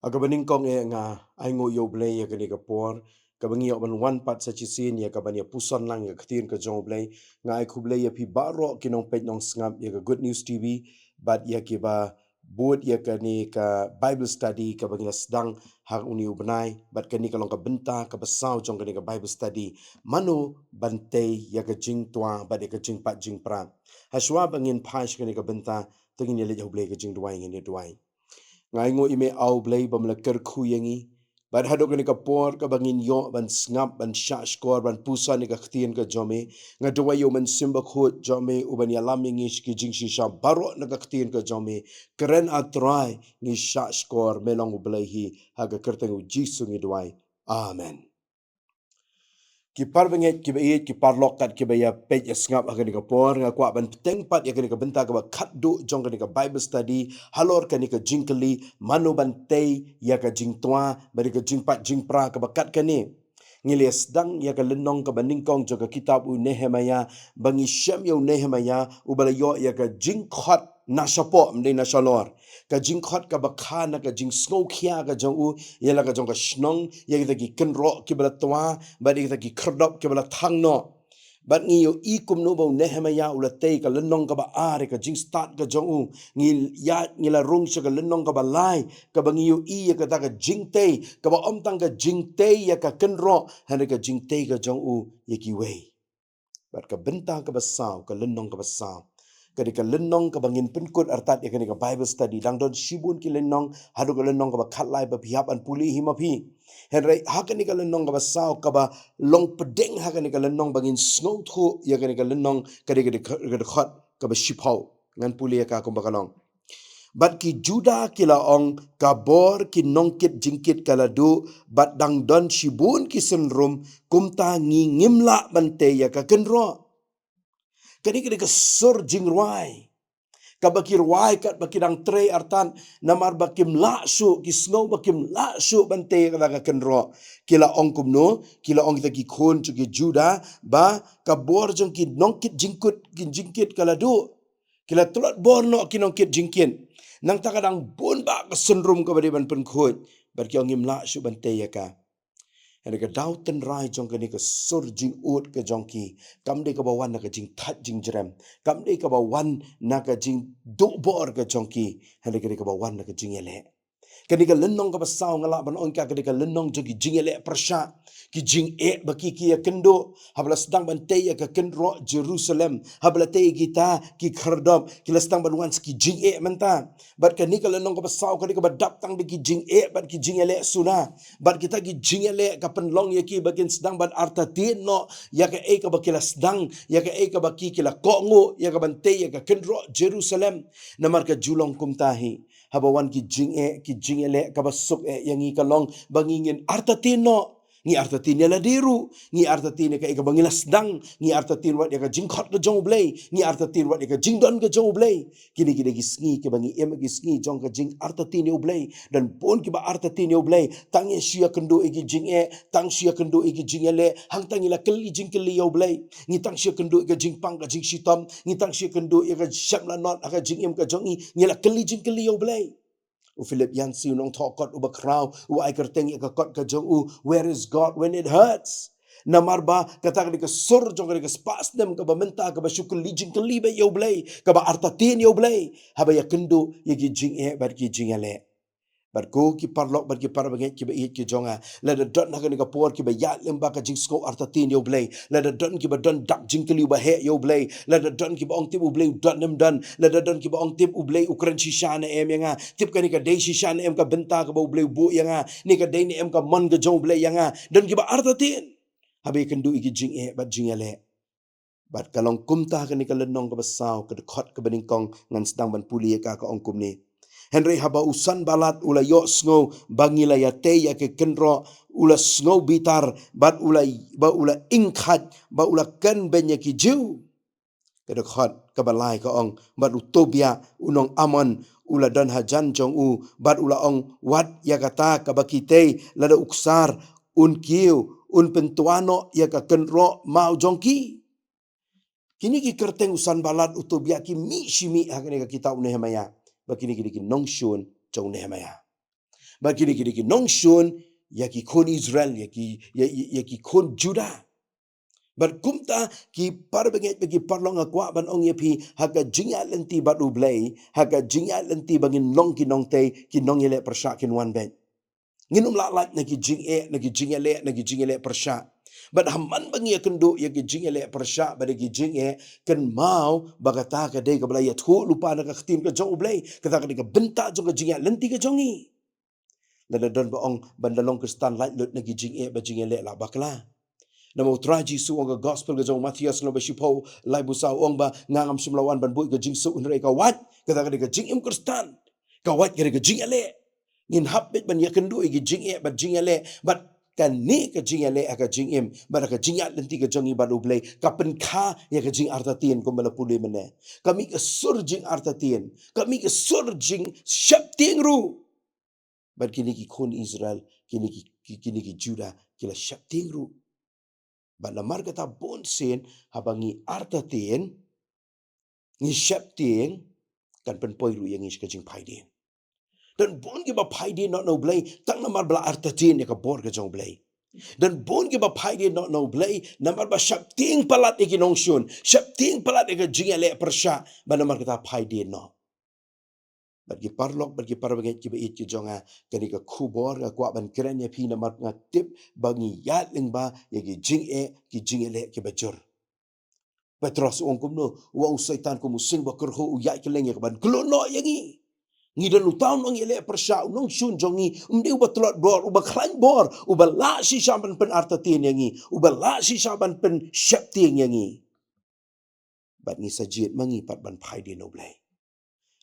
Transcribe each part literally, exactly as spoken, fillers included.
Kaba nyngkong eh nga ai nguh ïa U Blei ïa kane ka por kaba ngi ïoh ban wan pat sa shisien ïa kaban ïa puson lang ïa ka ktien ka jong U Blei. Nga ai khublei ïa phi baroh ki nongpeit nongsngap ïa ka Good News T V bad ïa kiba bud ïa kane ka Bible study kaba ngi la sdang ha une u bnai, bad kane ka long ka bynta kaba saw jong kane ka Bible study, mano ban tei ïa ka jingtwa bad ïa ka jingpat jingpra. Hashwa ba ngin phai sha kane ka bynta, to ngin ïa leit ha U Blei ka jingduwai, ngin ïa duwai. Nga ai nguh ïa me, A U Blei, ba me la kyrkhu ïa ngi bad haduh kane ka por kaba ngin ïoh ban sngap, ban shahshkor, ban puson ïa ka ktien ka jong me. Nga duwai ïa U Mynsiem Bakhuid jong me uban ïalam ïa ngi sha ki jingshisha baroh na ka ktien ka jong me. Kren, A Trai, ngi shahshkor, me long U Blei hi. Ha ka kyrteng U Jisu ngi duwai. Amen. Ki parabangeit kiba ïeit, ki paralok kat kiba ïa peit ïa sngap ha kane ka por, nga kwah ban bteng pat ïa kane ka bynta kaba khatduh jong kane ka Bible study halor kane ka jingkylli, mano ban tei ïa ka jingtwa bad ïa ka jingpat jingpra kaba kat kane. Ngi la sdang ïa ka lynnong kaba nyngkong jong ka kitab u Nehemiah, ba ngi shem ïa u Nehemiah uba la ïoh ïa ka jingkhot na shapoh, ym dei na shalor. Ka jingkhot kaba kha na ka jingsngewkhia ka jong u ïa la ka jong ka shnong, ïa kita ki kynroh kiba la twa bad ïa kita ki khyrdop kiba la thang noh. Bad ngi ïohi kumno ba u Nehemiah u la tei ka lynnong kaba ar ïa ka jingstad ka jong u. Ngi ïa, ngi la rung sha ka lynnong kaba lai, kaba ngi ïohi ïa kata ka jingtei kaba ym tang ka jingtei ïa ka kynroh, hynrei ka jingtei ka jong u ïa kiwei. Bad ka bynta kaba saw, ka lynnong kaba saw, ka dei ka lynnong kaba ngin pynkut artat ïa kane ka Bible study. Dang don shibun ki lynnong haduh ka lynnong kaba khatlai ba phi hap ban pule hi ma phi. Hynrei ha kane ka lynnong kaba saw, kaba long pdeng ha kane ka lynnong ba ngin sngewthuh ïa kane ka lynnong, ka dei ka dkhot, ka dkhot kaba shiphew. Ngan pule ïa ka kumba ka long. Bad ki Judah ki la ong, ka bor ki nongkit jingkit ka la duh, bad dang don shibun ki synrum, kumta ngi ngim lah ban tei ïa ka kynroh. Kane ka dei ka sur jingrwai kaba ki rwai katba ki dang trei artat, namar ba kim lah shuh, ki sngew ba kim lah shuh ban tei ïa kata ka kynroh. Ki la ong kumno, ki la ong kita ki khun jong ki Judah, ba ka bor jong ki nongkit jingkit, ki jingkit ka la duh. Ki la tlot bor noh ki nongkit jingkit. Nangta ka dang bun bah ka synrum kaba dei ban pynkhuid. Bad ki ong ngim lah shuh ban tei ïa ka. Hynrei ka daw tynrai jong kane ka sur jingud ka jong ki, kam dei kaba wan na ka jingthait jingjrem. Kam dei kaba wan na ka jingduh bor ka jong ki. Hynrei ka dei kaba wan na ka jingïaleh. Kane ka lynnong kaba saw nga lah ban ong ka, ka dei ka lynnong jong ki jingïaleh pyrshah. Ki jingeh ba ki, ki ïakynduh haba la sdang ban tei ïa ka kynroh Jerusalem. Haba la tei ïa kita ki khyrdop, ki la sdang ban wan sa ki jingeh mynta. Bad kane ka lynnong kaba saw ka dei kaba dap tang da ki jingeh bad ki jingïaleh suna. Bad kita ki jingïaleh ka pynlong ïa ki ba kin sdang ban artatien noh ïa kaei kaba ki la sdang, ïa kaei kaba ki, ki la kohnguh ïa kaban tei ïa ka kynroh Jerusalem. Namar ka ju long kumta hi. Haba wan ki jingeh, ki jingïaleh, kaba suk eh ïa ngi ka long ba ngi ngin artatien noh. Ngi artatien ïa lade ruh, ngi artatien ïa kaei kaba ngi la sdang, ngi artatien wat ïa ka jingkhot ka jong U Blei, ngi artatien wat ïa ka jingdon ka jong U Blei. Kine ki dei ki sngi kiba ngi im, ki sngi jong ka jingartatien ïa U Blei. Don bun kiba artatien ïa U Blei tang ïa shu ïakynduh ïa ki jingeh, tang shu ïakynduh ïa ki jingïaleh, hangta ngi la kylli jingkylli ïa U Blei. Ngi tang shu ïakynduh ïa ka jingpang ka jingshitom, ngi tang shu ïakynduh ïa ka shem lanot ha ka jingim ka jong ngi, ngi la kylli jingkylli ïa U Blei. U Philip Yancey, u nongthoh kot uba khraw, u ai kyrteng ïa ka kot ka jong u, Where is God when it hurts? Namar ba kata ka dei ka sur jong ka dei ka spah snem kaba mynta kaba shu kylli jingkylli beit ïa U Blei, kaba artatien ïa U Blei haba ïakynduh ïa ki jingeh bad ki jingïaleh. Bad ko ki paralok bad ki parabangeit kiba ïeit ki jong nga, lada don ha kane ka por kiba ïaid lyngba ka jingsngew artatien ïa U Blei, lada don kiba don dak jingkylli uba heh ïa U Blei, lada don kiba ong tip U Blei u don ne em don, lada don kiba ong tip U Blei u kren shisha ne em ïa nga, tip kane ka dei shisha ne em ka bynta kaba U Blei u buh ïa nga, ne ka dei ne em ka mon ka jong U Blei ïa nga. Don kiba artatien haba ïakynduh ïa ki jingeh bad jingïaleh. Bad ka long kumta kane ka lynnong kaba saw, ka dkhot kaba nyngkong, ngan sdang ban pule ïa ka, ka ong kumne. Hynrei haba u Sanballat u la ïohsngew ba ngi la ïatei ïa ki kynroh, u la sngew bitar, bad u la, ba u la ingkhait, ba u la kynbeiñ ïa ki Jiw. Ka dkhot kaba lai ka ong, bad u Tobia u nong Amon u la don hajan jong u, bad u la ong, wat ïa kata kaba ki tei, lada u ksar un kiew, un pyntwa noh ïa ka kynroh maw jong ki. Kine ki kyrteng u Sanballat, u Tobia, ki mih shi mih ha kane ka kitab u Nehemiah. Ba kine ki dei ki nongshun jong u Nehemiah. Bad kine ki dei ki nongshun ïa ki khun Israel, ïa ki, ïa, ïa, ïa ki khun Judah. Bad kumta ki parabangeit bad ki paralok, nga kwah ban ong ïa phi, ha ka jingïaid lynti bad U Blei, ha ka jingïaid lynti ba ngin long ki nongtei, ki nongïaleh pyrshah kin wan beit. Ngin ym lah lait na ki jingeh, na ki jingïaleh, na ki jingïaleh pyrshah. Bad ha man ba ngi ïakynduh ïa ki jingïaleh pyrshah bad ïa ki jingeh, kynmaw ba kata ka dei kaba la ïathuh lypa na ka ktien ka jong U Blei, kata ka dei ka bynta jong ka jingïaid lynti ka jong ngi. Lada don ba ong ban da long Khristan lait lut na ki jingeh bad jingïaleh, la bakla. Namar U Trai Jisu ong ha ka gospel ka jong u Mathaios lynnong ba shiphew, lai bad saw, ong ba nga ngam shym la wan ban buh ïa ka jingsuk hynrei ka wait, kata ka dei ka jingim Khristan. Ka wait ka dei ka jingïaleh. Ngin hap beit ban ïakynduh ïa ki jingeh bad jingïaleh, bad kane ka jingïaleh ha ka jingim bad ha ka jingïaid lynti ka jong ngi bad U Blei ka pynkha ïa ka jingartatien kumba la pule mynne. Ka mih ka sur jingartatien, ka mih ka sur jingsheptieng ruh. Bad kine ki khun Israel, kine ki, ki, kine ki Judah, ki la sheptieng ruh. Bad namar kata bunsien, haba ngi artatien, ngi sheptieng, kan pynpoi ruh ïa ngi sha ka jingphaidien. Don bun kiba phaidien noh na U Blei, tang namar ba la artatien ïa ka bor ka jong U Blei. Don bun kiba phaidien noh na U Blei, namar ba sheptieng palat ïa ki nongshun, sheptieng palat ïa ka jingïaleh pyrshah, bad namar kata phaidien noh. Bad ki paralok, bad ki parabangeit kiba ïeit ki jong nga, kane ka khubor nga kwah ban kren ïa phi namar nga tip ba ngi ïaid lyngba ïa ki jingeh, ki jingïaleh kiba jur. Petros u ong kumno, u ong u Soitan kum u sing ba kyrhuh u ïaid kylleng ïa kaban khlun noh ïa ngi. Ngi don uta u nongïaleh pyrshah, u nongshun jong ngi, um dei uba tlot bor, uba khlaiñ bor, uba lah shisha ban pynartatien ïa ngi, uba lah shisha ban pynsheptieng ïa ngi. Bad ngi sa jied ma ngi pat ban phaidien na U Blei.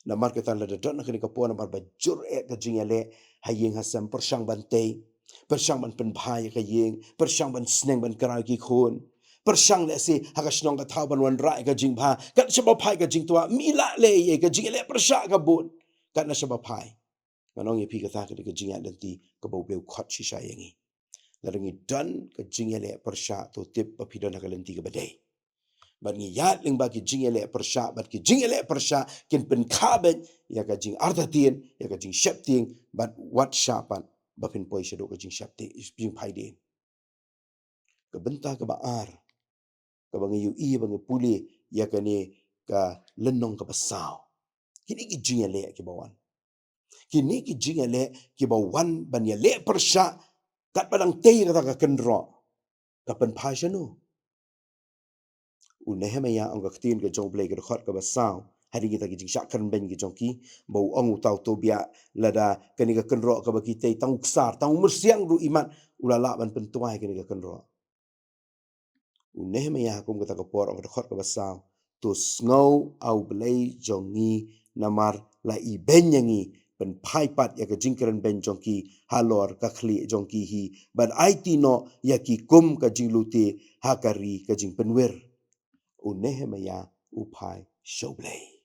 Namar kata lada don ha kane ka por namar ba jur eh ka jingïaleh ha ïing ha sem, pyrshang ban tei, pyrshang ban pynbha ïa ka ïing, pyrshang ban sneng ban kraw ïa ki khun, pyrshang lehse ha ka shnong ka thaw ban wanrah ïa ka jingbha, kat shaba phai ka jingtwa, mi lah leh ïa ka jingïaleh pyrshah ka bun, kat na shaba phai. Ngan ong ïa phi kata ka dei ka jingïaid lynti kaba U Blei u khot shisha ïa ngi. Lada ngi don ka jingïaleh pyrshah, to tip ba phi don ha ka lynti kaba dei. Bad ngi ïaid lyngba ki jingïaleh pyrshah, bad ki jingïaleh pyrshah kin pynkha beit ïa ka jingartatien, ïa ka jingsheptieng, bad wat shah pat ba phin poi shaduh ka jingsheptieng, jingphaidien. Ka bynta kaba ar, kaba ngi ïohi ba ngi pule ïa kane ka lynnong kaba saw. Kine ki jingïaleh kiba wan. Kine ki jingïaleh kiba wan ban ïaleh pyrshah katba dang tei kata ka kynroh. Ka pynphai shano? U Nehemaïah ong ka ktien ka jong U Blei ka dkhot kaba saw, hadien kita ki jingshah kren beiñ ki jong ki, ba u ong uta u Tobia, lada kane ka kynroh kaba ki tei tang u ksar, tang u myrsiang ruh imat u la lah ban pyntwai kane ka kynroh. U Nehemaïah ha kum kata ka por ong ka dkhot kaba saw, to sngew A U Blei jong ngi, namar la ibeiñ ïa ngi, pynphai pat ïa ka jingkren beiñ jong ki halor ka khlieh jong ki hi, bad aiti noh ïa ki kum ka jinglute ha ka ri ka jingpynwir. U Nehemaïah u phai sha U Blei.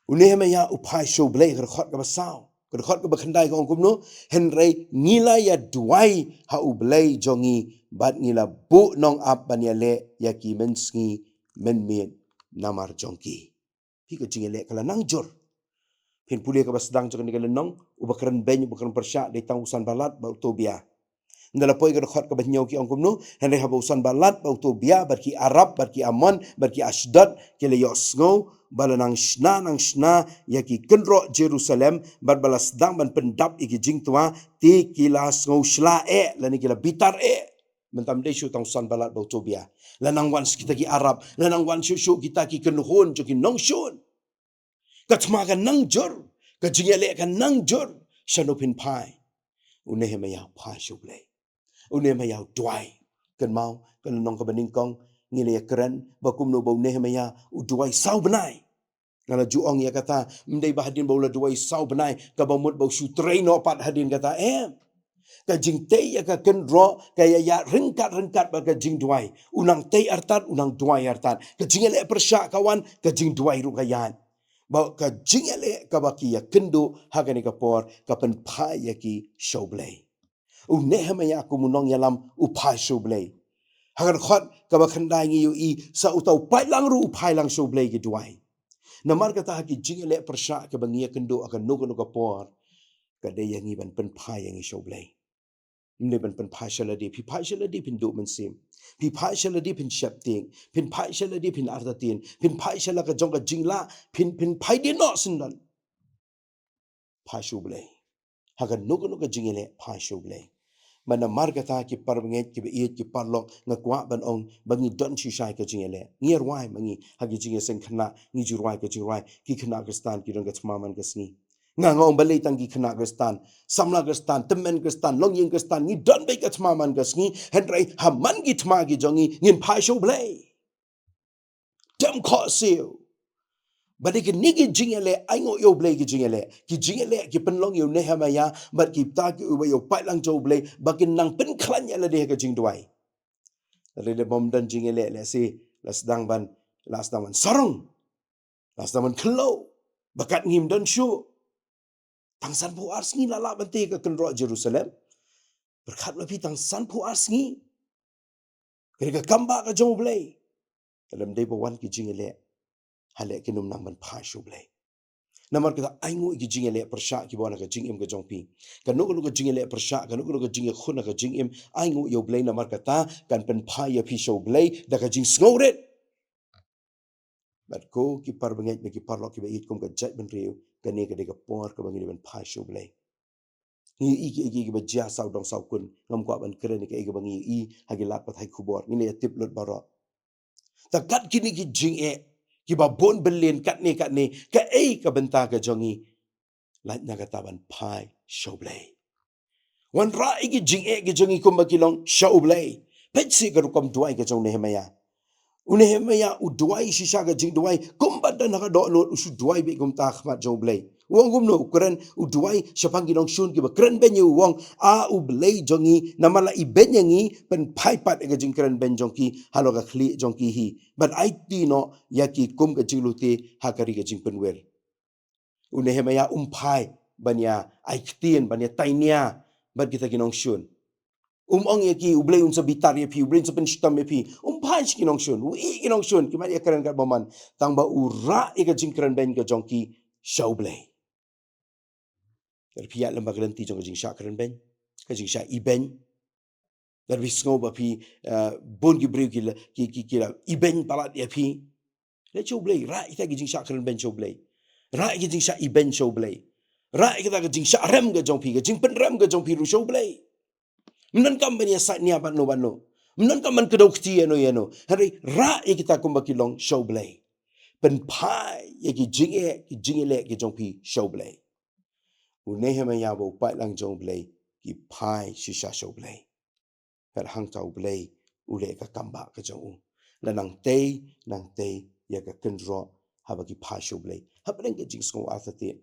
U Nehemaïah u phai sha U Blei, ka dkhot kaba saw. Ka dkhot kaba khyndai ka ong kumno, hynrei ngi la ïa duwai ha U Blei jong ngi, bad ngi la buh nongap ban ïaleh ïa ki mynsngi mynmiet namar jong ki. Phi, ka jingïaleh ka la nang jur. Phin pule kaba sdang jong kane ka lynnong, uba kren beiñ, uba kren pyrshah, dei tang u Sanballat bad u Tobia. Ynda la poi ka dkhot kaba hynñiew ki ong kumno, hynrei haba u Sanballat bad u Tobia, bad ki Arab, bad ki Ammon, bad ki Ashdod, ki la ïohsngew ba la nang shna, nang shna ïa ki kynroh Jerusalem, bad ba la sdang ban pyndap ïa ki jingtwa, te ki la sngew shla eh, lane ki la bitar eh. Mynta ym dei shuh tang u Sanballat bad u Tobia. La nang wan shuh kita ki Arab, la nang wan shuh shuh kita ki kynhun jong ki nongshun. Ka thma ka nang jur, ka jingïaleh ka nang jur, shano phin phai? U Nehemaïah u phai sha U Blei. U Nehemaïah u duwai. Kynmaw, ka lynnong kaba nyngkong, ngi la ïa kren ba kumno ba u Nehemaïah u duwai saw bnai. Nga la ju ong ïa kata, ym dei ba hadien ba u la duwai saw bnai, kaba mut ba u shu trei noh pat hadien kata, em. Ka jingtei ïa ka kynroh, ka ïa ïa ryngkat ryngkat bad ka jingduwai. U nang tei artat, u nang duwai artat. Ka jingïaleh pyrshah ka wan, ka jingduwai ruh ka ïaid. Ba ka jingïaleh kaba ki ïa kynduh ha kane ka por, ka pynphai ïa ki sha U Blei. U Nehemaïah kum u nongïalam u phai sha U Blei. Ha ka dkhot kaba khyndai ngi ïohi, sa uta u paidlang ruh u phai lang sha U Blei ki duwai. Namar kata ha ki jingïaleh pyrshah kaba ngi ïa kynduh ha kano kano ka por, ka dei ïa ngi ban pynphai ïa ngi sha U Blei. Ym dei ban pynphai sha lade, phi phai sha lade phin duh mynsiem. Phi phai sha lade phin sheptieng, phin phai sha lade phin artatien, phin phai sha la ka jong ka jinglah, phin, phin phai dien noh syndon. Phai sha U Blei. Ha kano kano ka jingïaleh phai sha U Blei. Namar kata ki parabangeit, ki baieit, ki paralok, nga kwah ban ong ba ngi don shisha ka jingïaleh. Ngi rwai ma ngi ha ki jingïaseng khynnah, ngi ju rwai ka jingrwai, ki khynnah Khristan ki don ka thma man ka sngi. Nga, nga ong balei tang ki khynnah Khristan, samla Khristan, tymmen Khristan, longïing Khristan, ngi don beit ka thma man ka sngi, hynrei ha man ki thma ki jong ngi, ngin phai sha U Blei. Dem khohsiew. Bad ïa kine ki jingïaleh, ainguh ïa U Blei ki jingïaleh. Ki jingïaleh ki pynlong ïa u Nehemiah, bad kita ki uba ïa u paidlang jong U Blei, ba kin nang pynkhlaiñ ïa lade ha ka jingduwai. Lada bym don jingïaleh, lehse la sdang ban, la sdang ban sarong. La sdang ban khloo. Ba kat ngim don shuh. Tang sanphew ar sngi la lah ban tei ka kynroh Jerusalem. Pyrkhat ma phi, tang sanphew ar sngi. Kane ka kam bah ka jong U Blei. Lada ym dei ba wan ki jingïaleh, ha leh kin ym nang ban phai sha U Blei. Namar kata ainguh ïa ki jingïaleh pyrshah kiba wan ha ka jingim ka jong phi. Kano kano ka jingïaleh pyrshah, kano kano ka jingïakhun ha ka jingim, ainguh ïa U Blei namar kata kan pynphai ïa phi sha U Blei da ka jingsngewrit. Bad ko ki parabangeit bad ki paralok kiba ïeit kum ka jaitbynriew, kane ka dei ka por kaba ngi dei ban phai sha U Blei. Ngi ïohi kiei kiei kiba jia saw dong saw kun, ngam kwah ban kren ïa kaei kaba ngi ïohi ha ki lad pathai khubor, ngi la ïa tip lut baroh. Te kat kine ki jingeh kiba bun byllian katne katne, kaei ka bynta ka jong ngi? Lait na kata ban phai sha U Blei. Wanrah ïa ki jingeh ki jong ngi kumba ki long sha U Blei. Peit seh ka rukom duwai ka jong u Nehemiah. U Nehemiah u duwai shisha ka jingduwai kumba don ha ka dohnud, u shu duwai beit kumta ha khmat jong U Blei. U ong kumno? U kren, u duwai shaphang ki nongshun kiba kren beiñ ïa u, u ong, A U Blei jong ngi, namar la ibeiñ ïa ngi, pynphai pat ïa ka jingkren beiñ jong ki halor ka khlieh jong ki hi, bad aiti noh ïa ki kum ka jinglute ha ka ri ka jingpynwir. U Nehemiah um phai ban ïa ai ktien, ban ïa tainia bad kita ki nongshun. Um ong ïa ki, U Blei un sa bitar ïa phi, U Blei un sa pynshitom ïa phi. Um phai sha ki nongshun, u ïeh ki nongshun, ki mat ïa kren kat bymman. Tang ba u rah ïa ka jingkren beiñ ka jong ki sha U Blei. Lada phi ïaid lem bad ka lynti jong ka jingshah kren beiñ, ka jingshah ibeiñ, lada phi sngew ba phi, eh, bun ki briew ki la, ki, ki, ki la ibeiñ palat ïa phi, leit sha U Blei, rah ïa kita ki jingshah kren beiñ sha U Blei. Rah ïa ki jingshah ibeiñ sha U Blei. Rah ïa kita ki jingshah rem ka jong phi, ka jingpynrem ka jong phi ruh sha U Blei. Ym donkam ban ïa sait nia bad no bad no. Ym donkam ban kdew kti ïa no ïa no. Hynrei rah ïa kita kumba ki long sha U Blei. Pynphai ïa ki jingeh, ki jingïaleh ki jong phi sha U Blei. U Nehemiah bad u paidlang jong U Blei ki phai shisha sha U Blei. Bad hangta U Blei u leh ka kam bah ka jong u. La nang tei, nang tei ïa ka kynroh haba ki phai sha U Blei. Hapdeng ka jingsngew artatien,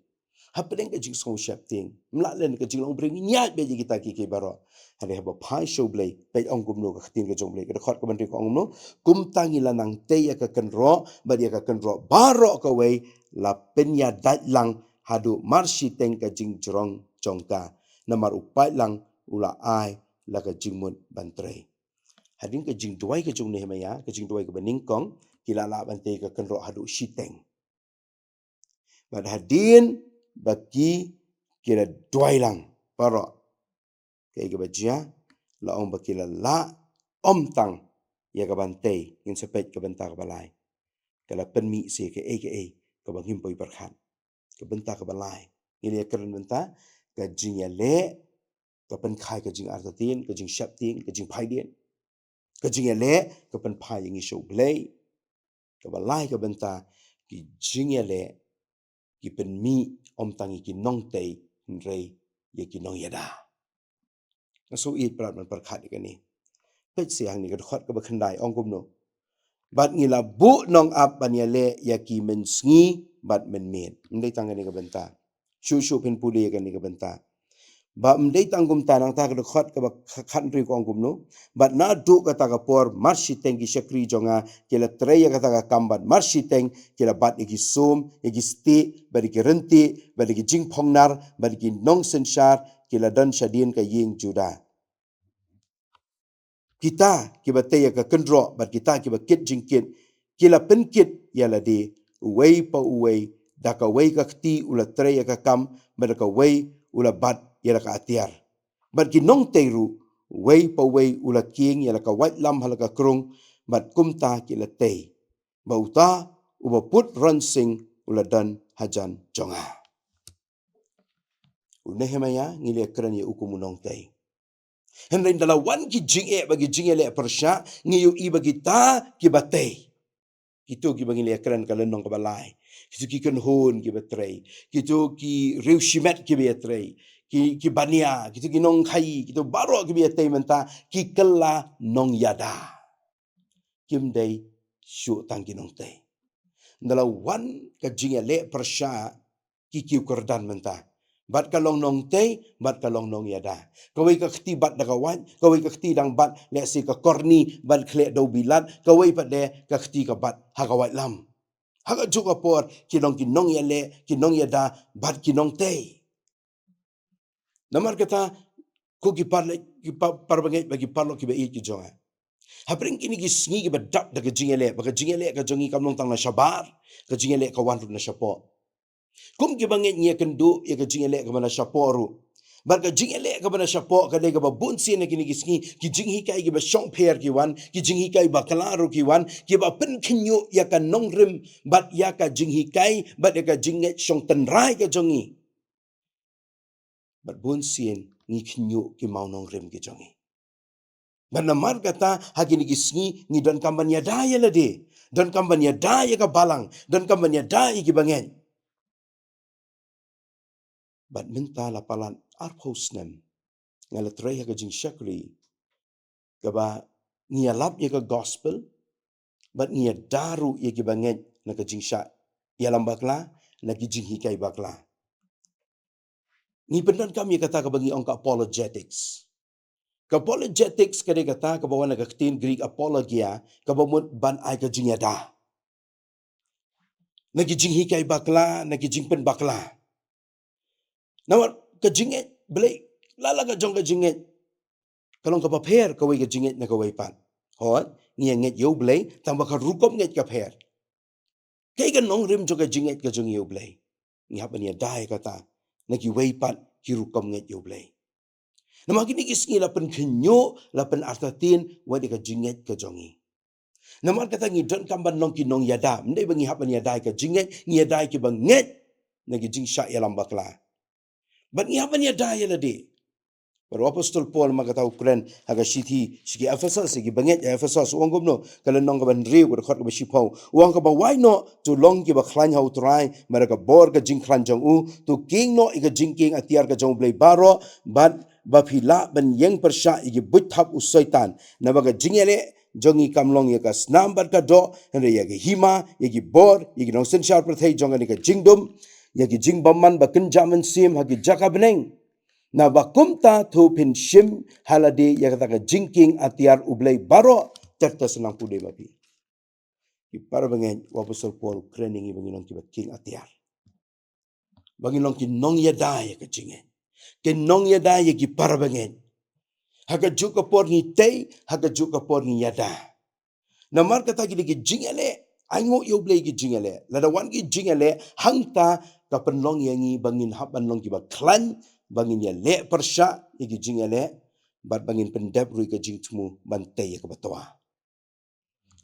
hapdeng ka jingsngew sheptieng, ym lah leh ka jinglong briew, ngi ïaid beit ïa kita kiei kiei baroh. Hynrei haba phai sha U Blei, peit ong kumno ka ktien ka jong U Blei, ka dkhot kaba hynriew ka ong kumno? Kumta ngi la nang tei ïa ka kynroh, bad ïa ka kynroh baroh kawei la pynïadait lang haduh marshiteng ka jingjrong jong ka. Namar u paidlang u la ai la ka jingmut ban trei. Hadien ka jingduwai ka jong u Nehemiah, ka jingduwai kaba nyngkong, ki la lah ban tei ka kynroh haduh shiteng. Bad hadien ba ki, ki la duwai lang baroh, kaei kaba jia? La ong ba ki la lah ym tang ïa ka ban tei. Ngin sa peit ka bynta kaba lai. Ka la pynmih seh kaei kaei kaba ngim poi pyrkhat. Ka bynta kaba lai, ngi la ïa kren bynta ka jingïaleh, ka pynkhie ka jingartatien, ka jingsheptieng, ka jingphaidien. Ka jingïaleh ka pynphai ïa ngi sha U Blei. Kaba lai ka bynta, ki jingïaleh ki pynmih ym tang ïa ki nongtei, hynrei ïa ki nongïada. Nga shu ïeit palat ban pyrkhat ïa kane. Peit seh hangne ka dkhot kaba khyndai, ong kumno? Bad ngi la buh nongap ban ïaleh ïa ki mynsngi bad mynmiet. Ym dei tang kane ka bynta. Shuh shuh phin pule ïa kane ka bynta. Ba ym dei tang kumta, nangta ka dkhot kaba kh-, khathynriew ka ong kumno? Bad naduh kata ka por marshiteng ki shakri jong nga ki la trei ïa kata ka kam, bad marshiteng ki la bat ïa ki sum, ïa ki stieh, bad ïa ki ryntieh, bad ïa ki jingphongnar, bad ïa ki nongsynshar, ki la don shadien ka ïing Judah. Kita kiba tei ïa ka kynroh bad kita kiba kit jingkit, ki la pynkit ïa lade, uwei pa uwei da kawei ka kti u la trei ïa ka kam, bad da kawei u la bat ïa la ka atiar. Bad ki nongtei ruh, uwei pa uwei u la kieng ïa la ka waitlam ha la ka krung, bad kumta ki la tei. Ba uta uba put ronsing u la don hajan jong nga. U Nehemiah ngi la kren ïa u kum u nongtei. Hynrei ynda la wan ki jingeh bad ki jingïaleh pyrshah, ngi ïohi ba kita kiba tei. Kito kiba ngi la kren ka lynnong kaba lai. Kito ki kynhun kiba trei. Kito ki riewshimet kiba ïatrei. Ki, ki bania, kito ki nongkhaïi, kito baroh kiba ïatei mynta, ki kylla nongïada. Kim dei shuh tang ki nongtei. Ynda la wan ka jingïaleh pyrshah, ki kiew kyrdan mynta. Bad ka long nongtei, bad ka long nongïada. Kawei ka kti bat da ka wait, kawei ka kti dang bat, lehse ka korni, bad khleh da u bilat, kawei pat de ka kti ka bat ha ka waitlam. Ha kajuh ka por, ki long ki nongïaleh, ki nongïada, bad ki nongtei. Namar kata, ko ki paralok, ki pa-, parabangeit bad ki paralok kiba ïeit ki jong nga. Hapdeng kine ki sngi kiba dap da ka jingïaleh, ba ka jingïaleh ka jong ngi kam long tang na shabar, ka jingïaleh ka wan ruh na shapoh. Kum kiba ngeit ngi ïakynduh ïa ka jingïaleh kaba na shapoh ruh. Bad ka jingïaleh kaba na shapoh ka dei kaba bun sien na kine ki sngi, ki jinghikai kiba shongpher ki wan, ki jinghikai bakla ruh ki wan, kiba pynkhynñiuh ïa ka nongrim, bad ïa ka jinghikai, bad ïa ka jingngeit shong tynrai ka jong ngi. Bad bun sien ngi khynñiuh ki mawnongrim ki jong ngi. Bad namar kata ha kine ki sngi ngi donkam ban ïada ïa lade. Donkam ban ïada ïa ka balang. Donkam ban ïada ïa kiba ngeit. Bad mynta la palat arphew snem. Nga la trei ha ka jingshakri. Kaba ngi ïalap ïa ka gospel. Bad ngi ïada ruh ïa kiba ngeit na ka jingshah ïalam bakla, na ki jinghikai bakla. Ngi pyndonkam ïa kata kaba ngi ong ka apologetics. Ka apologetics ka dei kata kaba wan na ka ktien Greek apologia, kaba mut ban ai ka jingïada. Na ki jinghikai bakla, na ki jingpynbakla. Namar ka jingngeit, balei, la la ka jong ka jingngeit. Ka long kaba pher kawei ka jingngeit na kawei pat. Hooid, ngi ïa ngeit ïa U Blei, tang ba ka rukom ngeit ka pher. Kaei ka nongrim jong ka jingngeit ka jong ngi ïa U Blei. Ngi hap ban ïada ïa kata. Na kiwei pat ki rukom ngeit ïa U Blei. Namar kine ki sngi la pynkhynñiuh, la pynartatien, wat ïa ka jingngeit ka jong ngi. Namar kata ngi donkam ban long ki nongïada, ym dei ba ngi hap ban ïada ïa ka jingngeit, ngi ïada ïa kiba ngeit, na ki jingshah ïalam bakla. Bad ngi hap ban ïada ïa lade. Bad u apostol Paul namar kata u kren ha ka shithi sha ki Ephesos, sha kiba ngeit ha Ephesos, u ong kumno, ka lynnong kaba hynriew, ka dkhot kaba shiphew. U ong kaba wai noh, to long kiba khlaiñ ha U Trai, marka bor ka jingkhlaiñ jong u, to kieng noh ïa ka jingkieng atiar ka jong U Blei baroh, bad ba phi lah ban ïeng pyrshah ïa ki buit thap u Soitan. Naba ka jingïaleh jong ngi kam long ïa ka snam bad ka doh, hynrei ïa ka hima, ïa ki bor, ïa ki nongsynshar pyrthei jong kane ka jingdum, ïa ki jingbymman ba kynja mynsiem ha ki jaka bneng. Naba kumta to phin shim ha lade ïa kata ka jingkieng atiar U Blei baroh, ter ter shnang pule ma phi. Ki parabangeit, u apostol Paul u kren ïa ngi ba ngin long kiba kieng atiar. Ba ngin long ki nongïada ïa ka jingngeit. Ki nongïada ïa ki parabangeit. Ha kajuh ka por ngi tei, ha kajuh ka por ngi ïada. Namar kata ki dei ki jingïaleh, ainguh ïa U Blei ki jingïaleh. Lada wan ki jingïaleh, hangta ka pynlong ïa ngi ba ngin hap ban long kiba khlaiñ, ba ngin ïaleh pyrshah ïa ki jingïaleh, bad ba ngin pyndep ruh ïa ka jingthmu ban tei ïa kaba twa.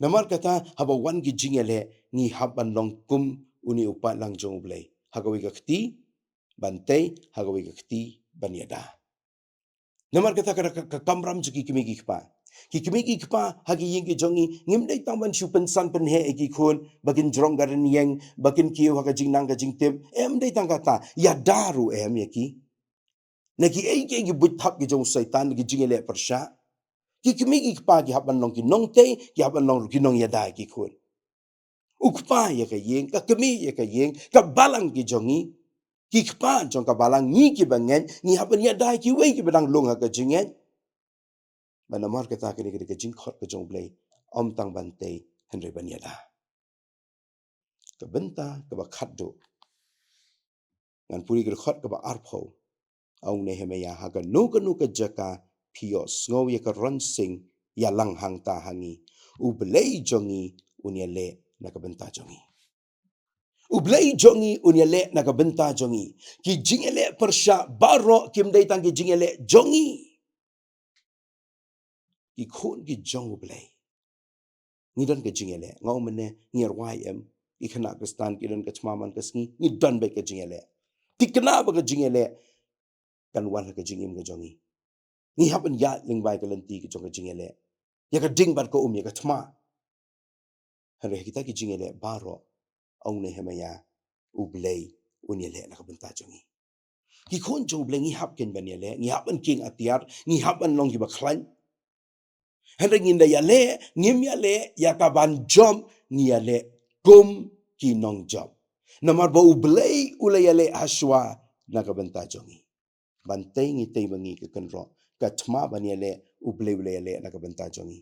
Namar kata haba wan ki jingïaleh ngi hap ban long kum une u paidlang jong U Blei. Ha kawei ka kti ban tei, ha kawei ka kti ban ïada. Namar kata ka, ka, ka kamram jong ki kmie ki kpa. Ki kmie ki kpa ha ki ïing ki jong ngi, ngim dei tang ban shu pynsan pynheh ïa ki khun ba kin jrong ka rynïeng, ba kin kiew ha ka jingnang ka jingtip. Em dei tang kata, ïada ruh em ïa ki. Na kiei kiei ki buit thap ki jong u Soitan, na ki jingïaleh pyrshah. Ki kmie ki kpa ki hap ban long ki nongtei, ki hap ban long ruh ki nongïada ïa ki khun. U kpa ïa ka ïing, ka kmie ïa ka ïing, ka balang ki jong ngi. Ki kpa jong ka balang, ngi kiba ngeit, ngi hap ban ïada ïa kiwei kiba dang lung ha ka jingngeit. Bad namar kata kane ka dei ka jingkhot ka jong U Blei, ym tang ban tei, hynrei ban ïada. Ka bynta kaba khatduh. Ngan pule ka dkhot kaba arphew. Ong Nehemiah, ha kano kano ka jaka phi ïohsngew ïa ka ronsing ïalang hangta ha ngi, U Blei jong ngi un ïaleh na ka bynta jong ngi. U Blei jong ngi un ïaleh na ka bynta jong ngi. Ki jingïaleh pyrshah baroh kim dei tang ki jingïaleh jong ngi. Ki khun ki jong U Blei. Ngi don ka jingïaleh. Nga ong mynne ngi rwai em. Ki khynnah Khristan ki don ka thma man ka sngi. Ngi don beit ka jingïaleh. Thikna ba ka jingïaleh kan wan ha ka jingim ka jong ngi. Ngi hap ban ïaid lyngba ka lynti ka jong ka jingïaleh. Ïa ka ding bad ka um, ïa ka thma. Hynrei ha kita ki jingïaleh baroh, ong Nehemiah, U Blei un ïaleh na ka bynta jong ngi. Ki khun jong U Blei ngi hap kein ban ïaleh, ngi hap ban kieng atiar, ngi hap ban long kiba khlaiñ. Hynrei ngin da ïaleh, ngim ïaleh ïa ka ban jop, ngi ïaleh kum ki nongjop. Namar ba U Blei u la ïaleh ha shuwa na ka bynta jong ngi. Ban tei ngi tei ma ngi ka kynroh. Ka thma ban ïaleh, U Blei u la ïaleh na ka bynta jong ngi.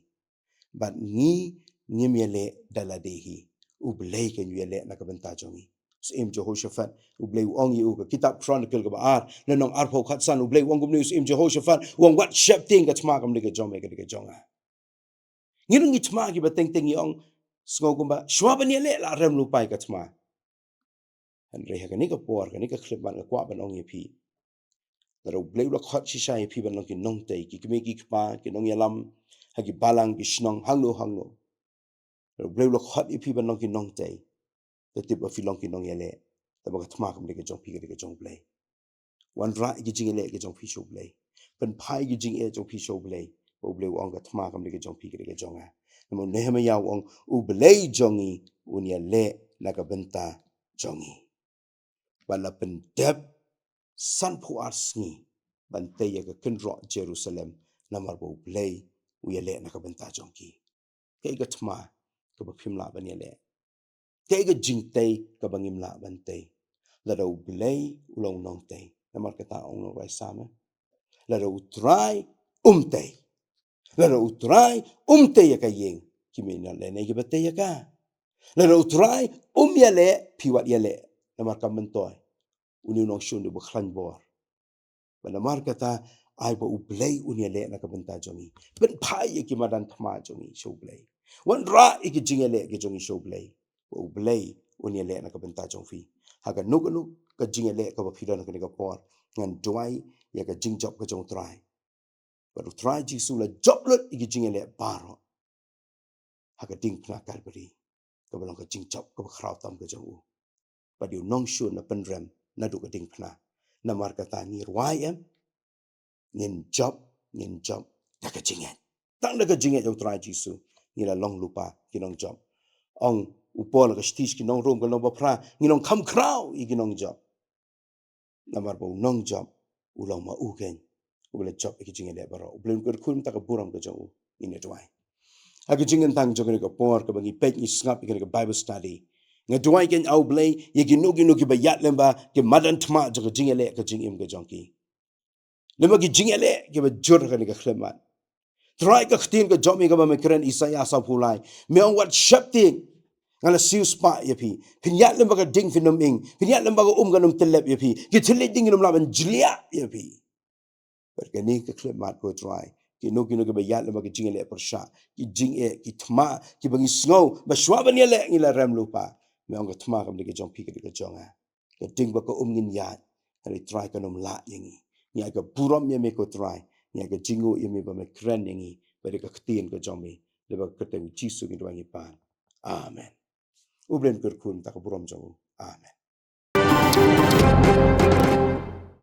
Bad ngi ngim ïaleh da lade hi. U Blei kein u ïaleh na ka bynta jong ngi. Syiem Jehoshaphat, U Blei u ong ïa u, ka kitab Chronicle kaba ar, lynnong arphew khatsan, U Blei u ong kumne, u Syiem Jehoshaphat, u ong wat sheptieng, ka thma kam dei ka jong me, ka dei ka jong nga. Ngi ruh ngi thma kiba teng teng ngi ong, sngew kumba shuwa ban ïaleh la rem lypa ïa ka thma. Hynrei ha kane ka por, kane ka khyllipmat nga kwah ban ong ïa phi. Lada U Blei u la khot shisha ïa phi ban long ki nongtei, ki kmie ki kpa, ki nongïalam, ha ki balang, ki shnong, hangno hangno. Lada U Blei u la khot ïa phi ban long ki nongtei, to tip ba phi long ki nongïaleh. Tangba ka thma kam dei ka jong phi, ka dei ka jong U Blei. Wanrah ïa ki jingïaleh ka jong phi sha U Blei. Pynphai ïa ki jingeh jong phi sha U Blei. Ba U Blei u ong ka thma kam dei ka jong phi, ka dei ka jong nga. Namar Nehemiah u ong, U Blei jong ngi un ïaleh na ka bynta jong ngi. Ba la pyndep sanphew ar sngi ban tei ïa ka kynroh Jerusalem, namar ba U Blei u ïaleh na ka bynta jong ki. Kaei ka thma kaba phim lah ban ïaleh? Kaei ka jingtei kaba ngim lah ban tei? Lada U Blei u long nongtei. Namar kata ong nongrwai Salm, eh, lada U Trai um tei, lada U Trai um tei ïa ka ïing, ki mei na lane kiba tei ïa ka. Lada U Trai um ïaleh, phi wat ïaleh. Namar ka myntoi, une u nongshun u ba khlaiñ bor. Ba namar kata, ai ba U Blei un ïaleh na ka bynta jong ngi. Pynphai ïa ki madan thma jong ngi sha U Blei. Wanrah ïa ki jingïaleh ki jong ngi sha U Blei. Ba U Blei un ïaleh na ka bynta jong phi. Ha kano kano ka jingïaleh kaba phi don ha kane ka por, ngan duwai ïa ka jingjop ka jong U Trai. Bad U Trai Jisu u la jop lut ïa ki jingïaleh baroh ha ka diengphna Kalbari, kaba long ka jingjop kaba khraw tam ka jong u. Bad ïa u nongshun u la pynrem naduh ka diengphna. Namar kata ngi rwai em, ngin jop, ngin jop da ka jingngeit. Tang da ka jingngeit ïa U Trai Jisu, ngi la long lypa ki nongjop. Ong u Paul ha ka shithi sha ki nong Rom, ka lynnong ba phra, ngi long kham khraw ïa ki nongjop. Namar ba u nongjop u long ma u keiñ uba la jop ïa ki jingïaleh baroh. U Blei un kyrkhu ïa ka burom ka jong u. Ngin ïa duwai. Ha ka jingkyntang jong kane ka por kaba ngi peit ngi sngap ïa kane ka Bible study, nga duwai keiñ, A U Blei, ïa kino kino kiba ïaid lyngba ki madan thma jong ka jingïaleh ka jingim ka jong ki. Lyngba ki jingïaleh kiba jur ha kane ka khyllipmat. Trai, ka ktien ka jong me kaba me kren, Isaïah sawphew lai, me ong wat sheptieng, nga la siewspah ïa phi. Phin ïaid lyngba ka ding phin ym ing, phin ïaid lyngba ka um kan ym tyllep ïa phi, ki thylliej ding kin ym lah ban jliah ïa phi. Bad kane ka khyllipmat ko Trai, kino kino kiba ïaid lyngba ki jingïaleh pyrshah, ki jingeh, ki thma kiba ngi sngew ba shuwa ban ïaleh ngi la rem lypa, me ong ka thma kam dei ka jong phi, ka dei ka jong nga. Ka ding bad ka um ngin ïaid, hynrei Trai kan ym lah ïa ngi. Ngi ai ka burom ïa me ko Trai, ngi ai ka jingnguh ïa me ba me kren ïa ngi, bad da ka ktien ka jong me. Lyngba ka kyrteng U Jisu ngi duwai ngi pan. Amen. U Blei un kyrkhu ïa ka burom jong u. Amen.